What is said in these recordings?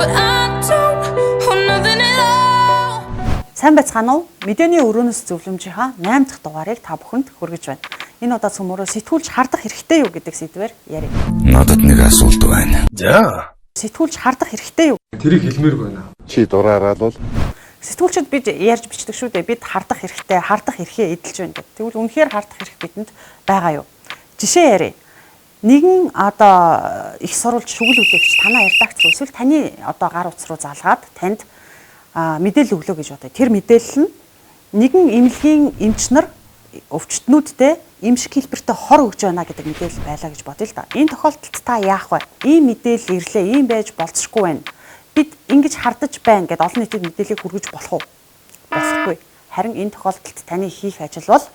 But I don't want nothing at all. Сайн байцгаана уу? Мэдээний өрөөнөөс зөвлөмжийнхаа 8 дахь дугаарыг та бүхэнд хүргэж байна. Энэ удаа цөмөрөө сэтгүүлч хардах хэрэгтэй юу гэдэг сэдвээр ярив. Надад нэг асуулт байна. За. Сэтгүүлч хардах хэрэгтэй юу? Тэрийг хэлмээргүй байна. Чи дураараа л бол Сэтгүүлчид бид ярьж бичдэг шүү дээ. Бид хардах хэрэгтэй, хардах эрхээ эдэлж байна гэдэг. Тэгвэл үнэхээр хардах эрх бидэнд байгаа юу? Жишээ ярив. Нэгэн одоо их сурвалж шүгэл үлээгч танаа редакц руу эсвэл таны одоо гар утас руу залгаад танд мэдээлэл өглөө гэж бодъё. Тэр мэдээлэл нь нэгэн эмнэлгийн эмч нар өвчтнүүдтэй эм шиг хэлбэртэй хор өгж байна гэдэг мэдээлэл байлаа гэж бодъё л да. Энэ тохиолдолд та яах вэ? Ийм мэдээлэл ирлээ, ийм байж болцсохгүй байна. Бид ингэж хардаж байна гэдээ олон нийтэд мэдээллийг хүргэж болох уу? Болохгүй. Харин энэ тохиолдолд таны хийх ажил бол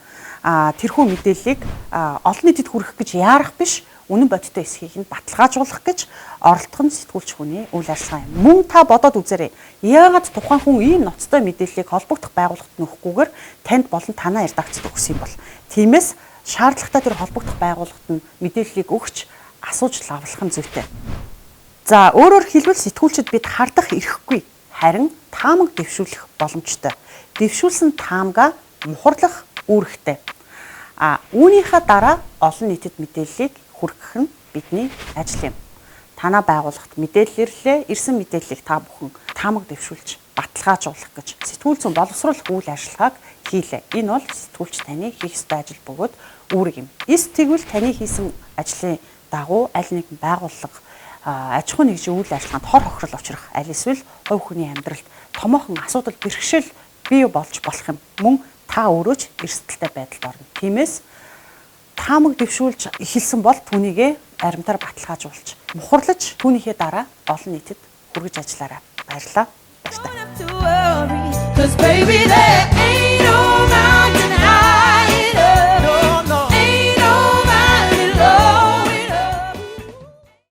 тэрхүү мэдээллийг олон нийтэд хүргэх гэж яарах биш, үнэн бодиттой эсхийг нь баталгаажуулах гэж оролдох нь сэтгүүлч хүний үйл ажиллагаа юм. Мөн та бодоод үзээрэй. Яагаад тухайн хүн ийм ноцтой мэдээллийг холбогдох байгууллагад нөхөхгүйгээр танд болон танай редакцид өгсөн юм бол? Тиймээс шаардлагатай тэр холбогдох байгууллагад нь мэдээллийг өгч асууж лавлах нь зүйтэй. За, өөрөөр хэлбэл, сэтгүүлчид бид хардах эрхгүй. Харин таамаг дэвшүүлэх боломжтой. Дэвшүүлсэн таамгаа мухарлах үүрэгтэй. А үүнийхээ дараа олон нийтэд мэдээллийг хүргэх нь бидний ажил юм. Танаа байгууллагт мэдээлэл ирлээ. Ирсэн мэдээллийг та бүхэн таамаг дэвшүүлж баталгаажуулах гэж сэтгүүл зүйн боловсруулах үйл ажиллагааг хийлээ. Энэ бол сэтгүүлч таны хийх ёстой ажил бөгөөд үүрэг юм. Эс тэгвэл таны хийсэн ажлын дагуу аль нэгэн байгууллага, аж ахуйн нэгжийн үйл ажиллагаанд хор хохирол учрах, аль эсвэл хувь хүний амьдралд томоохон асуудал бэрхшээл бий болж болох юм. Мөн та өөрөө ч эрсдэлтэй байдалд орно. Тиймээс таамаг дэвшүүлж эхэлсэн бол түүнийгээ аримтаар баталгаажуулж, мухарлаж, түүнийхээ дараа олон нийтэд хүргэж ажиллаарай. Баярлалаа. Баяртай. Don't have to worry, 'cause baby, there